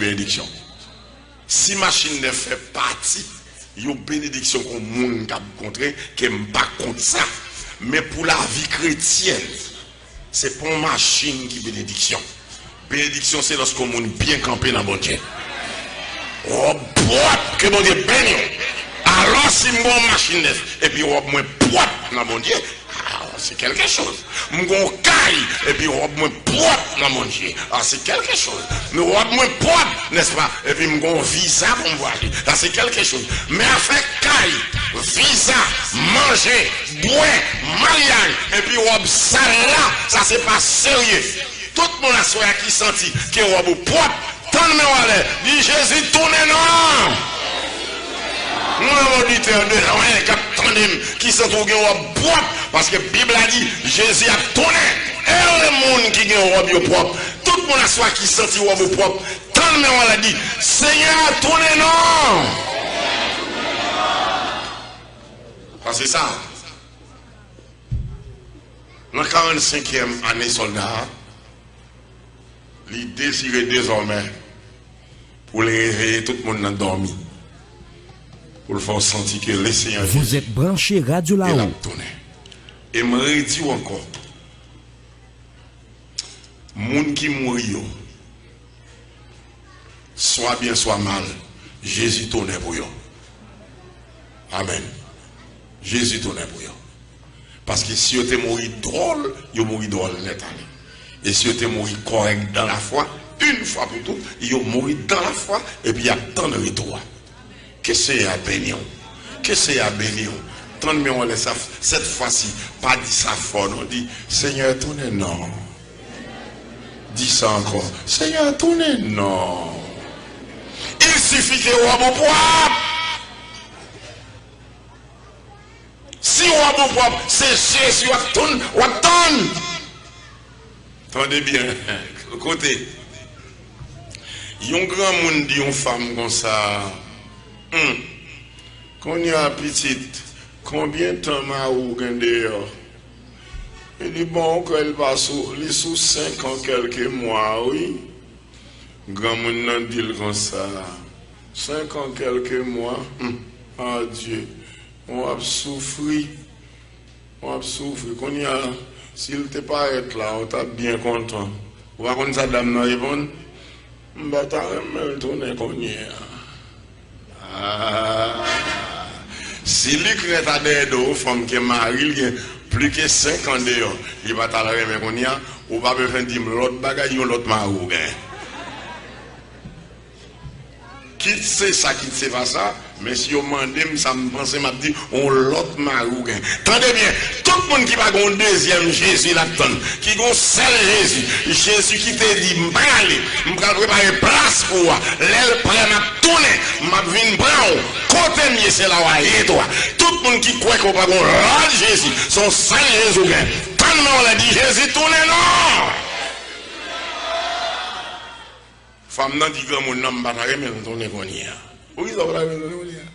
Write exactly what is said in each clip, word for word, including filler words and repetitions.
benediksyon. Si machin nèf fè pati yon benediksyon kon moun k ap kontre, ke m pa kont sa. Men pou lavi kretyèn, se pa yon machin ki benediksyon. Benediksyon se lòske yon moun byen kanpe nan Bondye. Wòb pwòp, ke Bondye beni w. Alò, si m gen yon machin nèf, epi wòb mwen pwòp nan Bondye, ah, se kèlke choz. M gen yon kay, epi wòb mwen pwòp nan Bondye. Ah, se kèlke choz. Men wòb mwen pwòp, nèspa? Epi m gen yon viza pou m vwayaje. Sa se kèlke choz. Men afè kay, viza, manje, bwè, maryaj, epi wòb sal la, sa se pa serye. Tout moun aswè a ki santi ke wòb ou pwòp, tann men w anlè, di, "Jezi tounen non." Mwen yon oditè de lwen k ap tande m, ki santi w gen wòb pwòp, paske Bib la di, Jezi ap tounen. Ere moun ki gen wòb yo pwòp. Tout moun aswè a ki santi wòb ou pwòp, tann men w anlè, di, "Senyè a tounen non." Paske sa, nan karannsenkyèm ane sòlda a, li dezire dezòmè pou l reveye tout moun nan dòmi, pou l fè w santi ke Lesenyè Jezi, Vous êtes branché Radio e l ap Laou. Tounen. E m redi w ankò, moun ki mouri yo, swa byen, swa mal, Jezi tounen pou yo. Amèn. Jezi tounen pou yo. Paske si yo te mouri dwòl, yo mouri dwòl nèt ale. E si yo te mouri kòrèk dan lafwa, yon fwa pou tout, yo mouri dan lafwa, epi y ap tann retou a. Ke Seyè a beni w. Ke Seyè a beni w. Tann men w anlè sa, sèt fwa si, pa di sa fò non, di, "Senyè, tounen non." Di sa ankò, "Senyè, tounen non." Il sifi ke wòb ou pwòp. Si wòb ou pwòp, se Jezi w ap tann, w ap tann. Tande byen, koute. Yon granmoun di yon fanm konsa, "Hum, kounye a pitit, konbyen tan mari w gen deyò?" Li di, "Bon, ou kwè li pa sou, li sou senk an kèlke mwa, wi." Granmoun nan di l konsa, "Senk an kèlke mwa? Hum, adye, w ap soufri, w ap soufri. Kounye a, si l te parèt la, w t ap byen kontan." Ou pa konn sa dam nan reponn? "M pa ta renmen l tounen kounye a." Ah. Si li k rete dèyè do w, fanm ke mari l gen plis ke senk an deyò, li pa t al renmen kounye a, ou pa bezwen di m lòt bagay, yon lòt mari w gen. Kit se sa, kit se pa sa, men si yo mande m sa m panse, m ap di, yon lòt mari w gen. Tande byen, tout moun ki pa gen yon dezyèm Jezi l ap tann, ki gen yon sèl Jezi, Jezi ki te di, "M prale, m pral prepare plas pou w a. Lè l prè, m ap tounen, m ap vin pran w. Kote m ye, se la w a ye tou a." Tout moun ki kwè ke w pa gen yon lòt Jezi, se yon sèl Jezi w gen. Tann men w anlè, di, "Jezi tounen non!" Fanm nan di granmoun nan, "M pa ta renmen l tounen kounye a." Poukisa w pa ta renmen l tounen kounye a?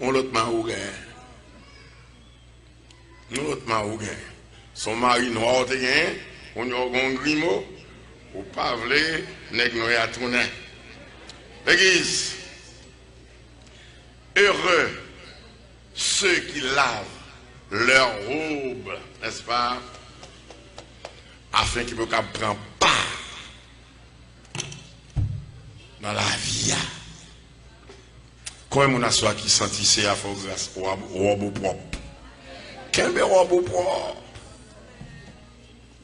Yon lòt mari w gen. Yon lòt mari w gen. Se yon mari nwa w te genyen, kounye a w gen yon grimo, ou pa vle nèg nwè a tounen. Legliz, heureux ceux qui lavent leurs robes, n'est-ce pas? Afin ke yo kab pran pa nan lavi a. Konbyen moun aswè a ki santi Seyè a fè w gras, wòb, wòb ou pwòp? Kenbe wòb ou pwòp.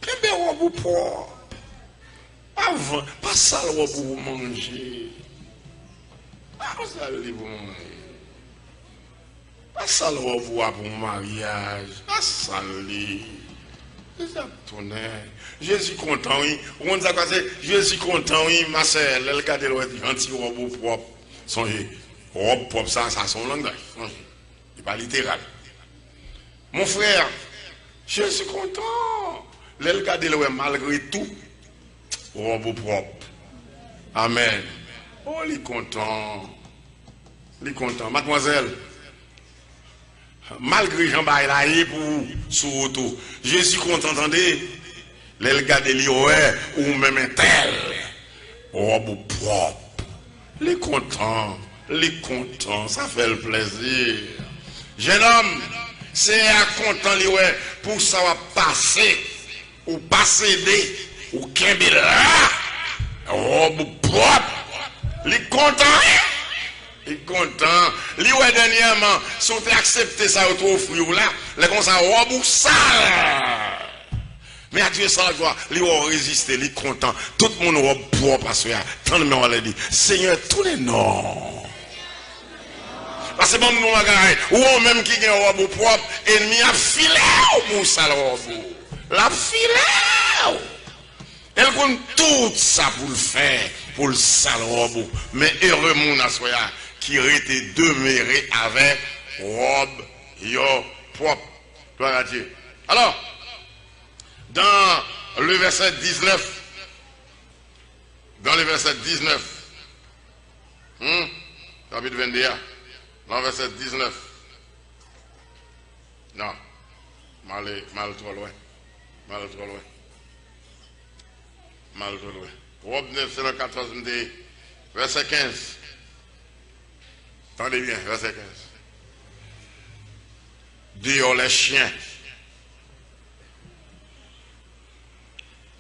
Kenbe wòb ou pwòp. Pa van-, pa sal wòb ou pou manje. Pa sal li pou manje. Pa sal wòb ou a pou maryaj. Pa sal li. Jezi ap tounen. Jezi kontan, wi. Ou konn sa k pase? Jezi kontan, wi, masè. Lè l gade l wè janti wòb ou pwòp. Sonje, wòb pwòp sa, sa se yon langaj. Sonje, li pa literal. Mon frè, Jezi kontan. Lè l gade l wè malgre tou, wòb ou pwòp. Amèn. Oh, li kontan. Li kontan. Madmwazèl, malgre jan bagay la ye pou ou sou wout ou, Jezi kontan, tande. Lè l gade li wè ou menm entèl, wòb ou pwòp. Li kontan, li kontan, sa fè l plèzi. Jennonm, Senyè a kontan li wè pou sa w ap pase, ou pa sede, ou kenbe la, wòb ou pwòp. Li kontan, wi. Li kontan. Li wè dènyèman, si w te aksepte sa yo te ofri w la, lè konsa wòb ou sal. Men a Dye sa glwa, li wè w reziste, li kontan. Tout moun wòb pwòp aswè a. Tann men w anlè di, Senyè, tounen non. Pase ban m di w bagay, ou menm ki gen wòb ou pwòp, enmi ap file w pou w sal wòb ou. L ap file w. E l konn tout sa pou l fè, pou l sal wòb ou. Men ere moun aswè a ki rete demere avèk wòb yo pwòp. Gloire à Dieu. Alors, dans le verset dix-neuf, dans le verset dix-neuf, hmm, chapitre vingt-deux, hein, dans le verset dix-neuf. Non, m ale, m al twò lwen. M al twò lwen. M al twò lwen. Proverb neuf, c'est dans quatorze, m te, verset quinze. Tande byen, verset quinze. Dehors les chiens.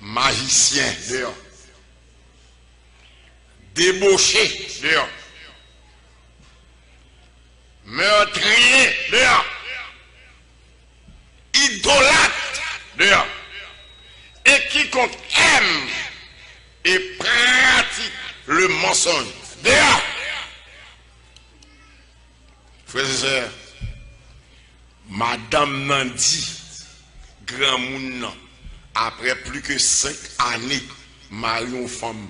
Majisyen, dehors. Debauché, dehors. Meurtrier, dehors. Idolâtre, dehors. Et quiconque aime et pratique le mensonge, dehors. Frères et sœurs, madanm nan di granmoun nan, apre plis ke senk ane mari yon fanm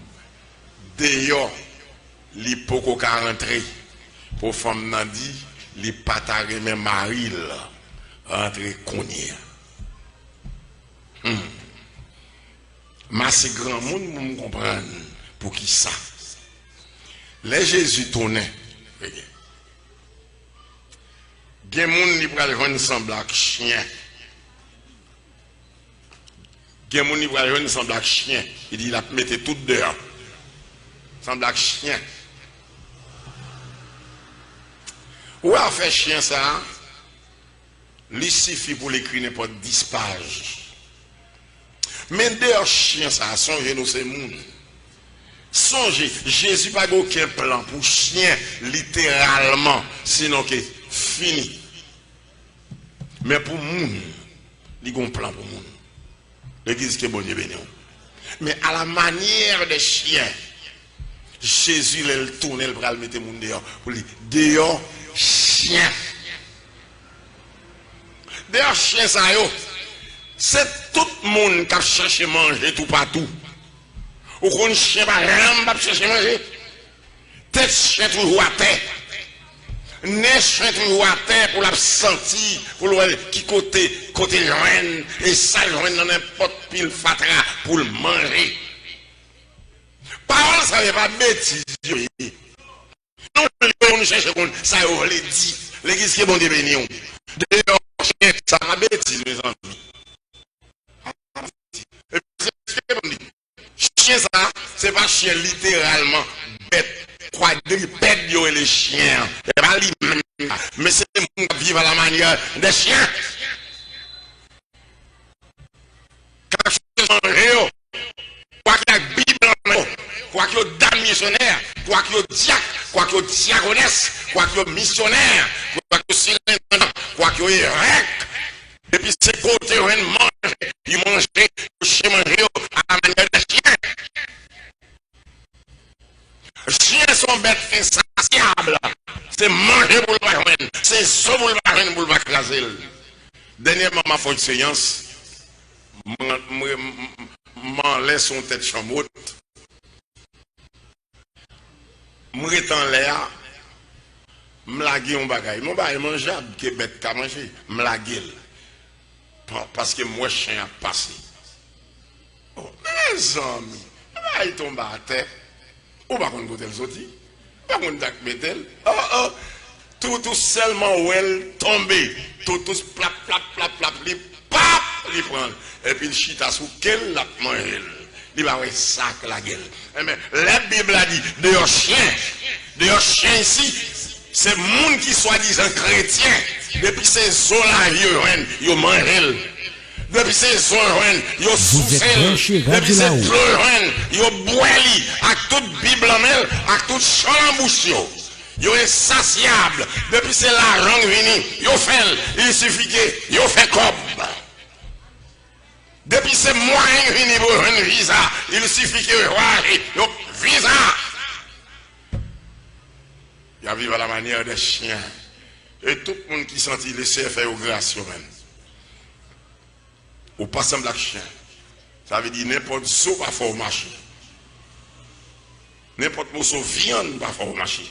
deyò, li poko ka rantre. Pou fanm nan di li pa ta renmen mari l rantre kounye a. Hmm. M ase granmoun pou m konprann poukisa. Lè Jezi tounen, gen moun li pral jwenn sanble ak chen. Gen moun li pral jwenn sanble ak chen. Li di l ap mete tout deyò. Sanble ak chen. Ou wè afè chen sa a? Li sifi pou l ekri nenpòt dis paj. Men deyò chen sa a, sonje nou se moun. Sonje, Jezi pa gen okenn plan pou chen, literalman, sinon ke fini. Men pou moun, li gen yon plan pou moun. Legliz, ke Bondye beni w. Men à la manière des chiens, Jezi, lè l tounen, l pral mete moun deyò. Pou li, deyò chen. Deyò chen sa yo, se tout moun k ap chache manje toupatou. Ou konn chen pa janm p ap chache manje. Tèt chen toujou atè. Nen chen toujou atè pou l ap santi, pou l wè ki kote, kote l jwenn, e sa l jwenn nan nenpòt pil fatra pou l manje. Pawòl sa yo pa betiz yo ye. Non, lè moun chèche konn sa yo vle di. Legliz, ke Bondye beni w. Deyò chen, sa pa betiz, mezanmi. Epi se, se, chen sa, se pa chen literalman, bèt kwadripèd yo rele chen an. Se pa li menm la. Men se moun k ap viv à la manière des chiens. K ap chache manje yo. Kwak yo ak Bib lan nan men yo. Kwak yo dam misyonè. Kwak yo dyak. Kwak yo dyakonès. Kwak yo misyonè. Kwak yo sirentandan. Kwak yo evèk. Epi se kote yo jwenn manje, yo manje, yo chèche manje yo à la manière des chiens. Chen se yon bèt ensasyab. Se manje pou l pa jwenn, se zo pou l pa jwenn pou l pa kraze l. Dènyèman, m ap fè yon eksperyans. M, m, m, m anlè sou yon tèt chanm wòt. M ret anlè a, m lage yon bagay. Yon bagay manjab ke bèt ka manje, m lage l. Pa-, paske m wè chen ap pase. Oh, mezanmi, bagay tonbe atè. Ou pa konn kote l soti. Ou pa konn sa k mete l. Oh, oh. Toutou sèlman wè l tonbe. Toutou plap, plap, plap, plap, li pap, li pran l. Epi l chita sou ke l, l ap manje l. Li pa wè sa k lage l. Enben, lè Bib la di, deyò chen, Deyò chen isi, se moun ki swadizan kretyen. Depi se zo lavi yo jwenn, yo manje l. Depi se zo yo jwenn, yo souse l. Depi se dlo yo jwenn, yo bwè li ak tout bib nan men l, ak tout chan nan bouch yo. Yo ensasyab. Depi se lajan k vini, yo fè l. Il sifi ke yo fè kòb. Depi se mwayen k vini pou yo jwenn viza, il sifi ke yo vwayaje, yo viza. Y ap viv à la manière des chiens. E tout moun ki santi Lesenyè fè yo gras yo menm. Ou pa sanble ak chen. Sa vle di nenpòt zo pa fè w mache. Nenpòt moso vyann pa fè w mache.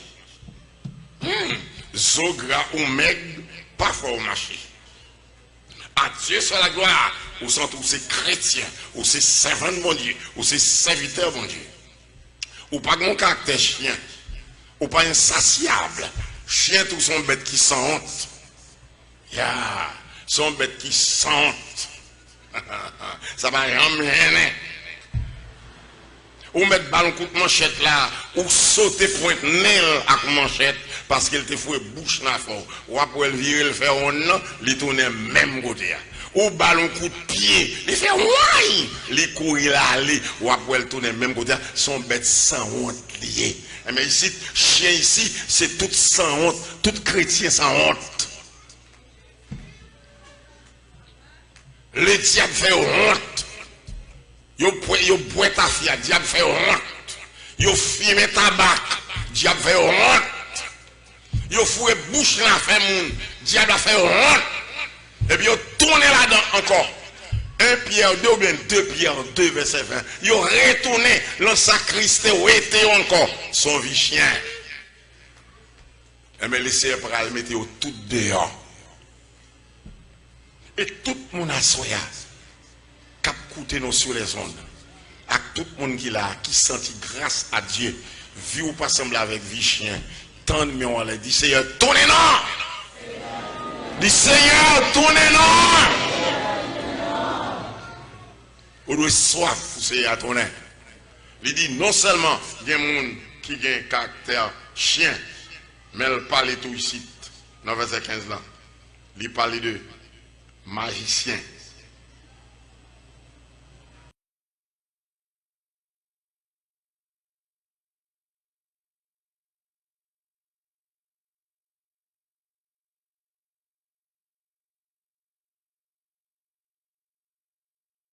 Hmm, zo gra ou mèg pa fè w mache. À Dieu soit la gloire. Ou santi ou se kretyen, ou se sèvant Bondye, ou se sèvitè Bondye. Ou pa gen yon karaktè chen. Ou pa ensasyab. Chen tou se yon bèt ki sanwont. Ya, se yon bèt ki sanwont. Sa pa janm jennen. Ou mèt ba l yon kout manchèt la, ou sote pwent nen l ak manchèt, paske l te foure bouch nan afè w. W ap wè l vire l fè wonn nan, li tounen menm kote a. Ou ba l yon kout pye, li fè way, li kouri l ale, w ap wè l tounen menm kote a. Se yon bèt sanwont li ye. Enben isit, chen isi, se tout sanwont, tout kretyen sanwont. Ledyab fè yo wont. Yo bwè, yo bwè tafya, dyab fè yo wont. Yo fimen tabak, dyab fè yo wont. Yo foure bouch nan afè moun, dyab la fè yo wont. Epi yo tounen ladan ankò. En Pyè de oubyen de Pyè de vèsè ven. Yo retounen nan sa Kris te wete yo ankò. Se yon vi chen. Enben, Lesenyè pral mete yo tout deyò. E tout moun aswè a k ap koute nou sou lèzonn, ak tout moun ki la a, ki santi gras a Dye, vi w pa sanble avèk vi chen, tann men w anlè, di, Senyè, tounen non! Di, Senyè, tounen non! Ou dwe swaf pou Senyè a tounen. Li di, non sèlman gen moun ki gen karaktè chen, men l pale tou isit, nan vèsè kenz lan. Li pale de majisyen.